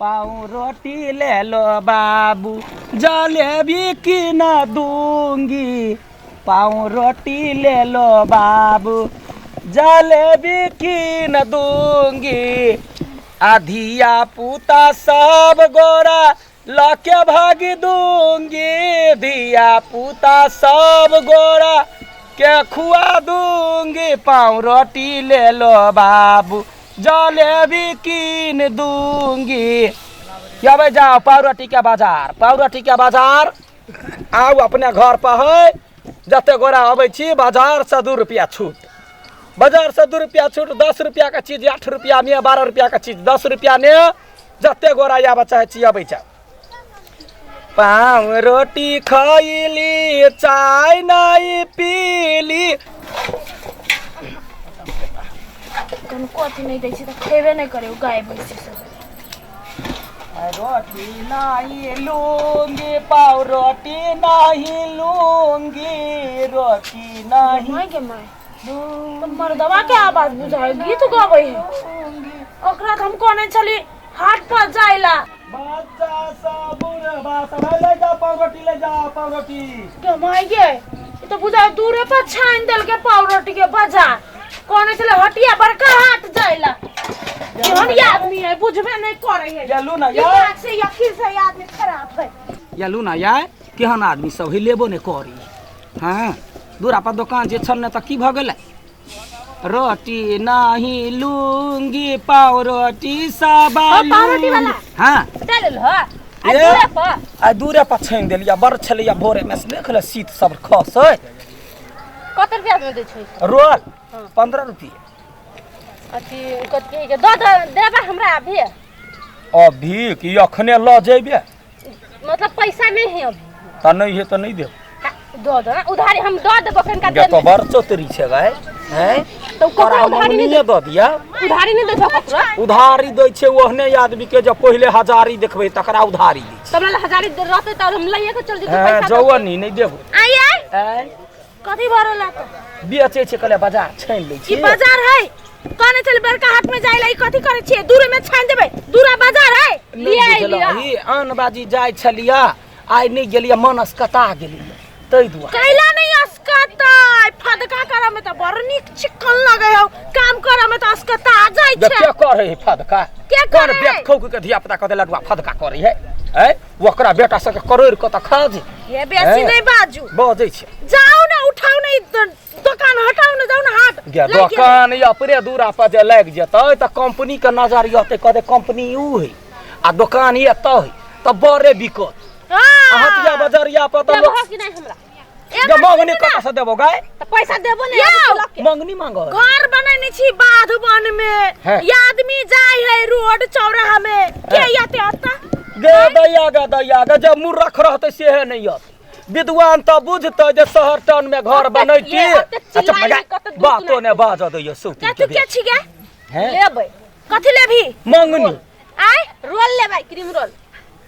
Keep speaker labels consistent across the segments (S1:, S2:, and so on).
S1: पाव रोटी ले लो बाबू, जलेबी की न दूंगी। पाव रोटी ले लो बाबू, जलेबी की न दूंगी। आ धिया पुता सब गोरा लके भागी दूंगी। धिया पुता सब गोरा के खुआ दूंगी। पाव रोटी ले लो बाबू, जलेबी कीन दूंगी। अबै जाओ पाव रोटी के बाजार, पाव रोटी के बाजार आउ अपने घर पर है। जते गोरा अबै छी बाजार से 2 रुपया छूट, बाजार से 2 रुपया छूट। 10 रुपया के चीज 8 रुपया में, 12 रुपया के चीज 10 रुपया में। जते गोरा आबऽ चाहै छी अबै जाउ। पाव रोटी खैली, चाय नहीं पीली।
S2: कनको अथी नहि दै छै तऽ खेबे नहि करे ओ गाय भैंसी सब।
S1: रोटी नहीं लूंगी, पाव रोटी नहीं लूंगी, रोटी नहीं
S2: माय के माय, तऽ मर्दवा के आवाज बुझाय गीत गबै है। ओकरा तऽ हम कहने छली हाट पर जाइला।
S1: बच्चा सब बुढ़बा सब ले जाओ पाव रोटी, ले जाओ पाव रोटी।
S2: गे माय गे, ई तऽ बुझाय दूरे पर छानि देलकै पाव रोटी के बाजार। कहने छलै हटिया बड़का हाट जाइला। केहन ई आदमी है, बुझबे नहि करे है।
S1: ये लू ना यार,
S2: दिमाग से यकीन से ई आदमी खराब है।
S1: ये लू ना यार, केहन आदमी सब है, लेबो नहि करी। हाँ, दूरा पर दोकान जे छल ने तऽ की भऽ गेलै। रोटी नहीं लूंगी, पाव रोटी सब
S3: ओ, पाव रोटी वाला?
S1: हाँ।
S3: दे लेल हो आ
S1: ए?
S3: दूरे पर।
S1: आइ दूरे पर छानि देलियै, बड़ छलैया भोरे में, देख ले शीत सब खसै।
S3: कते रुपया में दै छै?
S1: रोल 15 रुपये।
S3: अथी कथी कहै के दऽ दऽ देबा हमरा अभी।
S1: अभी कि अखने लऽ जेबे?
S3: मतलब पैसा नहीं है अभी।
S1: तऽ नहि है तऽ नहि देब।
S3: दऽ दऽ ना उधारी, हम दऽ देबो कनिका
S1: गे
S3: देर
S1: तो
S3: में।
S1: बड़ चतुरी छै गै हैं।
S3: तऽ
S1: तोरा
S3: ककरो उधारी नहि
S1: मंगनीये दऽ दिया।
S3: उधारी नहि दै छौ ककरो?
S1: उधारी दै छै ओहने आदमी के जे पहिले हजारी देखबै तकरा उधारी दै छै।
S3: तब हजारी रहतै तऽ हम लइए के चल जेतै
S1: हैं
S3: पैसा दऽ
S1: जौअ नी नहि देबो।
S2: आई आई
S1: आँय
S2: कथी भरल है तऽ?
S1: बेचै छै कहले बाजार छानि लै
S2: ई
S1: छी।
S2: बाजार है? कहने छली बड़का हाट में जाइला, ई कथी करे छियै? दूरे में छानि देबै, दूरा बाजार है।
S1: नहि
S3: लिया
S1: बुझलही,
S3: लिया।
S1: आन बाजी जाइ छलियै, आइ नहि गेलियै, मन अस्कता गेलियै ताहि दुआरे।
S2: कैला नहीं अस्कतै? फदका करे में तऽ बड़ नीक चिकन लगे हौ, काम करे में तऽ अस्कता जाइ
S1: जे
S2: छै।
S1: के करे है फदका?
S2: के
S1: कोन
S2: करे है?
S1: बेट खौक के धिया पुता कहते लडुआ फदका करे है? ऐ ओकरा बेटा सबके करोड़ के तऽ खा जे।
S2: हे बेसी
S1: हे।
S2: नहीं बाजू।
S1: बजै छै।
S2: जाओ ना, उठाओ ना, ई दोकान हटाओ ना, जाओ ना हाट।
S1: गे
S2: लागि गेलै।
S1: दोकान ई अपने दूरा पर जे लागि जेतै तऽ कंपनी के नजर अतै, कहतै कंपनी ऊ है आ दोकान एतऽ है तऽ बड़े बिकत।
S2: हाँ।
S1: आ हटिया बजरिया पर तऽ लोक
S3: देबहो कि नहीं हमरा?
S1: गे मंगनी कतऽ से देबो गाय?
S3: तऽ पैसा देबो नहि
S2: यौ।
S3: अभी लऽ के।
S1: मंगनी मांगो
S2: घर बनेने छी बाध वन में,
S1: हैं।
S2: ये आदमी जाय है रोड चौराहा में, के आते आता?
S1: गे दैया गे दैया गे, जे मूर्ख रहतै सेहे नहि अतै। विद्वान तऽ बुझतै जे शहर टाउन में घर
S3: ओते
S1: बनैती।
S3: ये, ओते
S1: अच्छा,
S3: चिल्लाइ
S1: लगा,
S3: नहि, कते दूर
S1: बातो
S3: सुनाइ।
S1: ने बाजऽ दैया सौती
S2: के
S1: के
S2: तू के छी गे?
S1: हैं?
S3: लेबै।
S2: कथी लेबही?
S1: मंगनी।
S2: आय
S3: रोल लेबै, क्रीम रोल।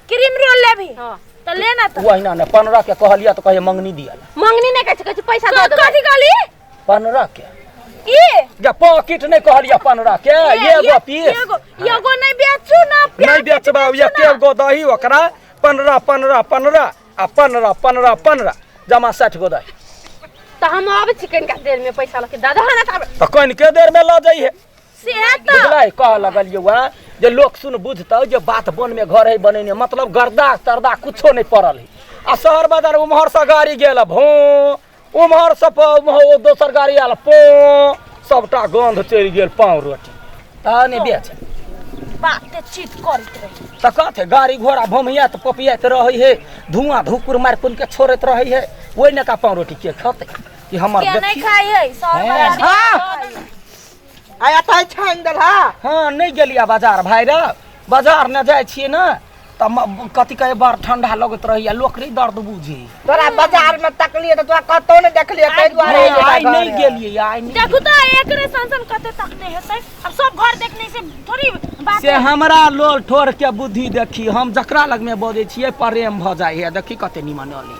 S2: क्रीम रोल लेबही?
S3: हाँ।
S2: तऽ ले ना तऽ।
S1: ओहिना ने 15 के कहलियै तऽ कहै मंगनी दिअ ला।
S3: मंगनी नहि कहै छै, कहै छै पैसा दऽ देबै।
S2: कथी कहली?
S1: 15 के।
S2: ई
S1: गे पॉकेट नहि कहलियै 15 के, एगो पीस।
S2: एगो एगो नहि बेचू ना,
S1: नहि बेचबा, एके गो दही ओकरा 15 15 15 आ 15 15 15 जमा 60 गो दही।
S3: तऽ हम आबै छी कनिका देर में पैसा लऽ के, दादा ना तऽ
S1: तऽ कनिके देर में लऽ जइहे।
S2: से तऽ
S1: बुझलै कह लगलियै वएह जे लोक सुन बुझतौ जे बात वन में घर है बनेने, मतलब गर्दा तर्दा कुछो नहि पड़ल है। आ शहर बाजार उम्हर से गाड़ी गेल भो, उम्हर से ओ दोसर गाड़ी आयल पो, सबटा गंध चलि गेल पाव रोटी तऽ नहि बेच।
S2: बाते चीत करैत रही।
S1: तऽ कथे गाड़ी घोड़ा भमियात पपियात रहै है, धुआं धुकुर मारि पुन के छोड़ैत रहै है, ओहि ने का पाव रोटी के खतै कि हमर
S2: के नहीं
S1: देखी।
S2: खाइ है शहर
S1: हैं।
S2: बाजार।
S4: हाँ। आया तऽ छानि देलहा।
S1: हाँ नहि गेलियै बाजार भाय रे, बाजार नहि जाइ छियै ने तऽ कथी कहै बड़ ठंडा लगैत रहैया, लोक नहि दर्द बुझे।
S4: तोरा बाजार में तकलियै तऽ तोरा कतौ नहि देखलियै, ताहि दुआरे
S1: नहि,
S4: एलियै
S1: आइ नहि
S4: घरे।
S1: गेलियै, आइ नहि।
S2: देखू तऽ एकरे सन सन कते तकने हेतै, अब सब घर देखने से थोड़ी बात
S1: से हमरा लोल ठोर के बुद्धि देखी, हम जकरा लग में बजै छियै प्रेम भऽ जाइ है। देखी कते निमन अली।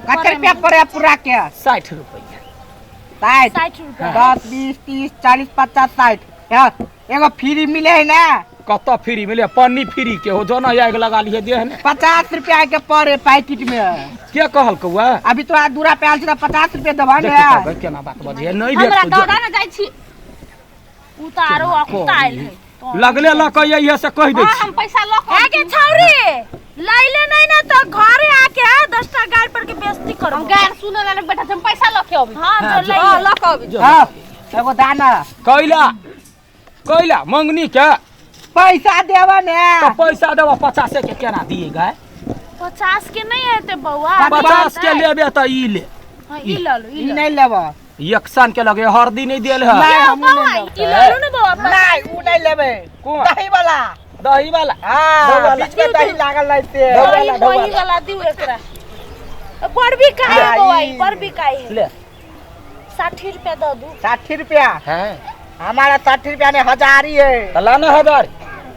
S4: कते रुपया पड़े पूरा के?
S1: 60 रुपया।
S4: 60?
S2: 60 रुपया।
S4: 10 20 30 40 50 60। एगो फ्री मिले है ना?
S1: कतऽ फ्री मिले पन्नी फ्री के हो जो ना आगि लगा लिए देह ने।
S4: 50 रुपया के पड़े पैकेट में।
S1: के कहल कौआ?
S4: अभी तोरा दूरा पे आयल छी तऽ 50 रुपया देबह ने।
S1: देखी तऽ केना बात बजै नहि
S3: हमरा
S1: भेटतौ
S3: दौड़ा ने जाइ छी उ तऽ आरो अकुतायल है।
S1: लगले लऽ कऽ अइहे से कहि दै
S3: हाँ
S1: छी।
S3: हम पैसा लऽ कऽ
S2: हे गे छौरी लैले नहीं ना तो घरे आके 10टा गाड़ पर के बेइज्जती करब।
S3: हम गार सुने ला बैठा छी, हम पैसा लऽ के अबै छी।
S2: हां जो
S3: हाँ
S2: लैले
S3: लऽ के अबै छी।
S4: हाँ एगो दाना
S1: कैला कैला मंगनी के
S4: पैसा देबह ने।
S1: तऽ पैसा देबऽ 50 के केना दिए गाय?
S2: 50 के नहीं हेते बौआ।
S1: 50 के लेबे तऽ ई ले।
S2: हां ई ल लो
S4: ई
S2: ई ल
S4: नहीं लेबह।
S1: एक सन के लगे हरदी नहीं देल है।
S4: नहीं,
S2: लो
S4: हमहूँ
S2: बौआ
S4: नहीं लेबै।
S2: ई ल लो ना बौआ।
S4: नहीं उ नहीं लेबै।
S1: कोन?
S4: दही वाला।
S1: दही वाला।
S4: हाँ
S1: दही वाला।
S4: बीच में दही लागल रहते।
S1: दही
S2: दही
S1: वाला,
S2: दही वाला दिउ एकरा। बड़ बिकाय है
S4: हाँ,
S2: बौआ
S4: ई।
S2: ई बड़ बिकाय है।
S1: ले
S2: 60 रुपया दऽ दू।
S4: 60 रुपया?
S1: हाँ
S4: हमारा 60 रुपया नहीं हजारी है।
S1: तऽ लाना हजार।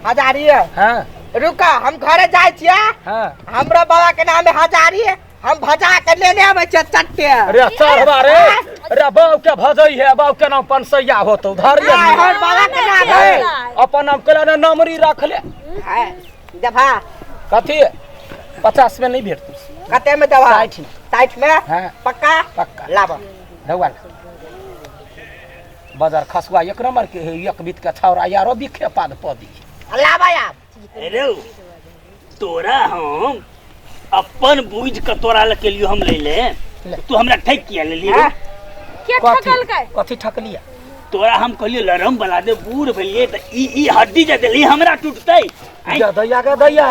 S4: हजारी है।
S1: हाँ
S4: रुका हम घरे जाय छियै।
S1: हाँ
S4: हमरा बाबा के नाम है हजारी है, हम भजा के लेने आबै छियै चट्टे।
S1: अरे चढ़बा रे अरे बाऊ के भजै है बाऊ के नाम पनसैया होतौ धर ले।
S4: नहीं, हमर बाबा के नाम है।
S1: अपन नाम केला ने नमरी रख ले।
S4: है, देबा।
S1: कथी 50 में नहीं भेटतौ।
S4: कते में देबा?
S1: 60 में।
S4: 60 में?
S1: हाँ।
S4: पक्का?
S1: पक्का।
S4: लाब।
S1: रउआ बाजार खसुआ एक नंबर के है एक बीत के छौरा यारो बिखे पाद पदी।
S4: लाबा आब।
S5: अरे तोरा हम अपन बुझ के तोरा लग के लियो हम ले ले तू हमरा ठक किया ले लियो?
S4: हाँ?
S2: के ठकलकै?
S1: कथी ठकलिया?
S5: तोरा हम कहलियो लरम बना दे बूढ़ भेलिए त ई ई हड्डी जे देली हमरा टूटतै।
S1: गे दैया गे दैया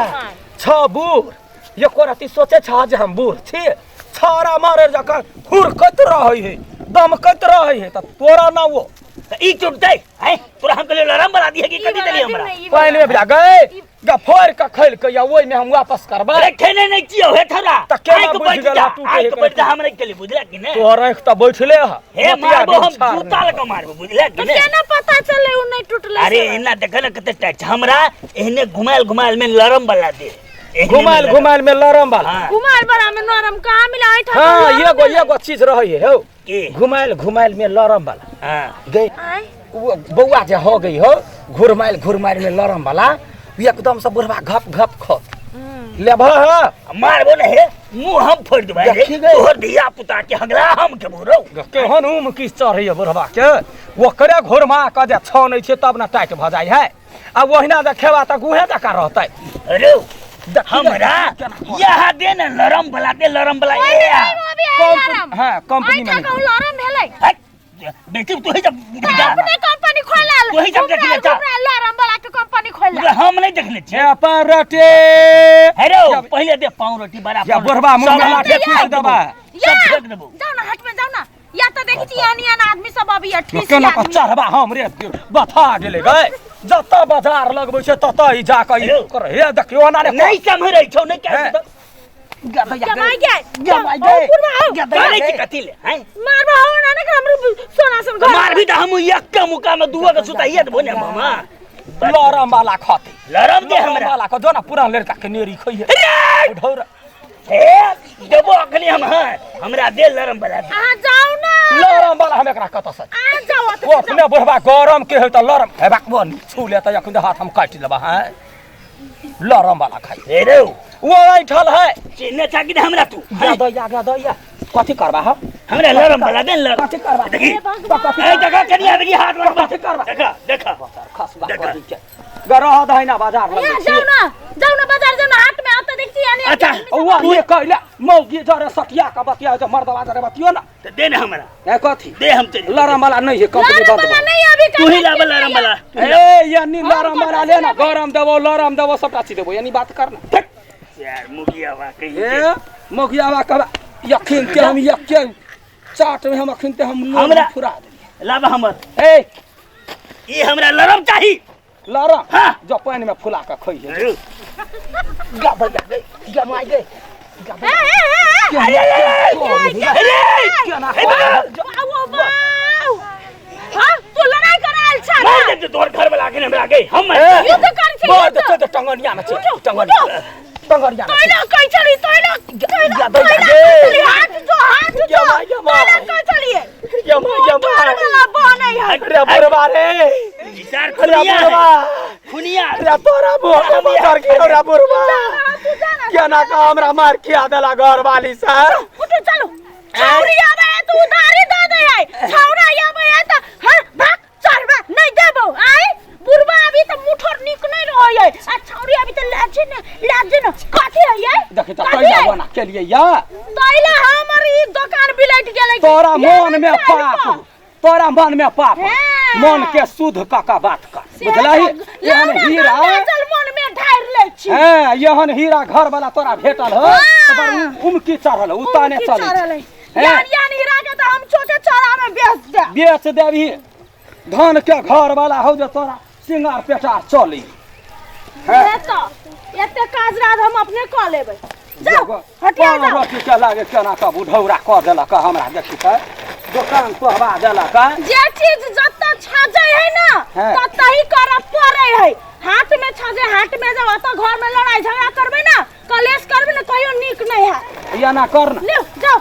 S1: छ बूढ़ एको रति सोचे छ जे हम बूढ़ छी छौरा मारे जकाँ हुरकैत रहै है दमकैत रहै है त तोरा ना वो
S5: त ई टूटतै। हैं तोरा हम कहलियो लरम बना दिए कि कथी देली हमरा?
S1: पानि में भिजा गए ग फोड़ के खैल के या ओहि में हम वापस करबै।
S5: अरे खेने नहीं छियो हे थोड़ा।
S1: त केना
S5: आँखि
S1: बुझि
S5: बैठ
S1: गेल
S5: जा,
S1: टूटे
S5: आँखि
S1: है
S5: बैठ जा
S1: कहीं?
S5: हमरा के लिए बुझला कि ने?
S1: तोहर आँखि त बैठले ह।
S5: हे
S1: मोतिया
S5: मारबो हम
S1: बिन छाड़
S5: जूता
S1: नहीं।
S5: लगा मारबो बुझला कि
S2: तो
S5: ने?
S2: केना पता चले उ नहीं टूटले?
S5: अरे एना देख न कते टाइट हमरा एहने घुमायल घुमायल में लरम वाला दे।
S1: घुमायल घुमायल में लरम वाला।
S5: हाँ।
S2: घुमायल वाला में नरम कहाँ मिला? ऐठा
S1: हाँ एगो एगो चीज रहै है हौ।
S5: की?
S1: घुमायल घुमायल में लरम वाला।
S5: हाँ।
S1: गई
S2: आय
S1: बौआ जे हो गई हो घुरमाइल घुरमाइल में लरम वाला एकदम से बुढ़वा घप घप खो लेबह ह
S5: मारबो न हे मुंह हम फोड़ देबै रे।
S1: देखी गई।
S5: तोहर धिया पुता के हगला हम खेबो रौ।
S1: केहन उम किस चढ़ैया बुढ़वा के ओकरे घुरमा के जे छानै छै तब न टाइट भऽ जाइ है आ ओहिना जे खेबा तऽ गुहे जकाँ रहतै।
S5: अरे
S1: देखी गई,
S5: हमरा
S1: केना खो।
S5: यहाँ दे न लरम वाला दे लरम वाला ए आ।
S1: हाँ कंपनी में
S2: ऐठा कहू लरम भेलै।
S5: हट, बेटी तू ही जब
S2: त अपने कंपनी खोलल।
S5: तोही सब देखले छ।
S2: लरम वाला के कंपनी खोलल।
S5: हम नहीं देखले छियै।
S1: हे पावरोटी।
S5: हे रौ पहिले दे पावरोटी बड़ा
S1: या बुढ़वा मुंह में लाठी
S5: सब
S1: ठूस देबा।
S5: सब फेंक देबो।
S2: जाओ ना हट में जाओ ना या तो देखी छी यानी यान आदमी सब अभी ठीक
S1: केना कऽ चढ़बा हम रे बथा गेलै गै। जतऽ बाजार लगबै छै ततऽ ई जा कऽ ई कर हे देखियौ ओना रे
S5: नहीं सम्हरै छौ नहीं
S1: हे।
S5: कह
S2: जमाई गए
S4: जमाई गए।
S5: करै छी कथी ले हैं
S2: मारबा हो ना ने हमरो सोना सन घर
S5: मारबी त हम एक मुका में दुआ के सुताइए देबो ने मामा।
S1: लरम वाला खतै।
S5: लरम दे
S1: लरम
S5: हमरा।
S1: वाला के जो ना पुरान लड़का के नेरी खइहे। ढौरा
S5: हे देबो अखनी हम। हाँ हमरा दे लरम वाला दे।
S2: अहाँ जाओ ना
S1: लरम वाला हम एकरा कतऽ से
S2: अहाँ जाओ
S1: ओ अपने बुढ़वा गरम के है त लरम हेबाक बन छू ले त अखन हाथ हम काटि लेबा। हैं लरम वाला खाइ
S5: हे रौ
S1: वो ऐठल है
S5: चिन्ह छा कि हमरा तू?
S1: गे दैया गे दैया कथी करबा हम?
S5: हमरा लरम वाला दे लरम।
S1: कथी करबा?
S5: देखी
S1: कथी
S5: ए देखा कनिया देखी हाथ लगबा।
S1: कथी करबा?
S5: देखा देखा
S1: खसुआ
S5: देखा।
S1: कथी के गरह दही ना बाजार लगै
S2: जाओ
S1: छी।
S2: ना जाओ ना बाजार जाओ ना हाट में आता देखी यानी
S5: अच्छा
S1: ओ ये कहले मौगी जरे सटिया के बतिया जे मर्दवा जरे बतियो ना
S5: त दे ना हमरा।
S1: ए कथी
S5: दे हम तेरे
S1: लरम वाला नहीं है कंपनी
S2: लरम
S1: बंद
S2: वाला
S1: भऽ
S2: नहीं अभी
S5: तू ही लाबा लरम वाला।
S1: ए यानी लरम वाला ले ना गरम देबो लरम देबो सबटा चीज देबो यानी बात करना।
S5: यार मुगिया वा कहीं
S1: ए मौगियावा कहबा यखिन के हम यखिन चाट में हम अखिन ते हम
S5: हमरा-
S1: फुरा देलियै।
S5: लाबा हमर
S1: ए
S5: ई हमरा लरम चाही।
S1: लरम?
S5: हाँ।
S1: जो पानि में फुला के खइहे।
S4: गे भैया गे जमाई गे।
S1: केना
S2: हां तू लड़ाई कराल छ
S5: मार दे तोर घर वाला के हमरा गे हम
S2: युद्ध कर छै
S1: बड़ देखै तऽ टंगनिया में छै टंगनिया टंगनिया में
S2: तोइला कै चली तोइला
S1: गे।
S2: हाथ जो हाथ जो
S1: जमाई, जमाई।
S2: तोइला कै चलिए
S1: गे माय गे
S2: मोटर
S1: माय
S2: वाला बनै है
S1: अरे बुढ़वा रे
S5: ई सार
S1: अरे
S5: खुनिया है
S1: बुढ़वा
S5: खुनिया
S1: अरे तोरा मुँह के बजर गिरो रे बुढ़वा
S2: तू जाना
S1: केना का हमरा मार खिया देला घर वाली से
S2: उठो चलो छौरी आबै है तऽ उधारी दऽ दै है छौरा आबै है तऽ हर भाग चढ़बा नहीं देबौ आय बुढ़बा अभी तऽ मुठोर नीक नहीं रहै है आ छौरी अभी तऽ लाजे ने लाजे ने कथी है ये
S1: देखी तऽ कैला बना के लिए या
S2: तैला हमर ई दोकान बिलट गेलै
S1: तोरा
S2: ये
S1: मन में
S2: नहीं चढ़
S1: पाप
S2: पा।
S1: तोरा मन में पाप
S2: हाँ।
S1: मन के शुद्ध कऽ बात कर
S2: से
S1: बुझलही
S2: तऽ
S1: एहन
S2: लाउ ने,
S1: हीरा
S2: गंगा जल मन में ढारि लै छी
S1: हैं एहन हीरा घर वाला तोरा भेटल हो
S2: हाँ।
S1: तऽ बड़ उमकी चढ़ल उताने
S2: उमकी
S1: चलै
S2: चढ़ल है।
S1: हैं?
S2: यान यान हीरा के तऽ हम चौके चौरा में बेच देब
S1: बेच देबही धन के घर वाला हो जे तोरा सिंगार पेटार चली हैं?
S2: से तऽ एते काज राज हम अपने कऽ लेबै जाओ हटिया
S1: पाँव
S2: जाओ
S1: रोटी के लागे केना कऽ बुढ़ौरा कऽ देलक हमरा देखी तऽ दोकान तोहबा देलक
S2: जे चीज जतऽ छजै है ना
S1: हैं।
S2: ततऽ ही करऽ पड़ै है हाथ में छजै हाथ में जब ओतऽ घर में लड़ाई झगड़ा करबै ना कलेश करबै ना कहियो नीक नहीं है
S1: एना कर न
S2: ले जाओ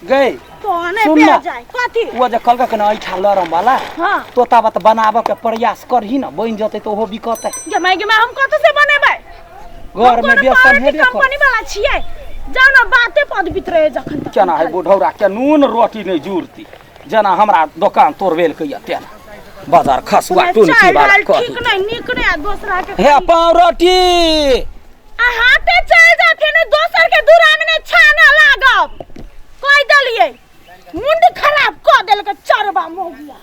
S1: गई
S2: तो नहीं
S1: सुन ना।
S2: बेच जाए कथी
S1: ओ जे कहलक ने ऐठा लरम वाला
S2: हाँ
S1: तोता बात बनाबऽ के प्रयास करही न बनि जेतै तऽ ओहो बिकतै
S2: गे माय हम कथी से बनेबै
S1: घर में बेसन हेबे कर
S2: कंपनी वाला छियै जाओ ना बाते पदबित रहे जखन तक
S1: केना है बुढ़ौरा के नून रोटी नहीं जुड़ती जेना हमरा दोकान तोड़बेलकै या तेना बाजार खसुआ टुनकी
S2: चालि
S1: वाला
S2: ढाल
S1: कह
S2: ठीक नहीं नीक नहीं आ दोसरा के
S1: हे पाव रोटी
S2: आ हाथे चलि जाथिन दोसर के दूरा में नहीं छाना लागब कहि देलियै मुंड खराब कऽ देलकै चरबा मौगिया।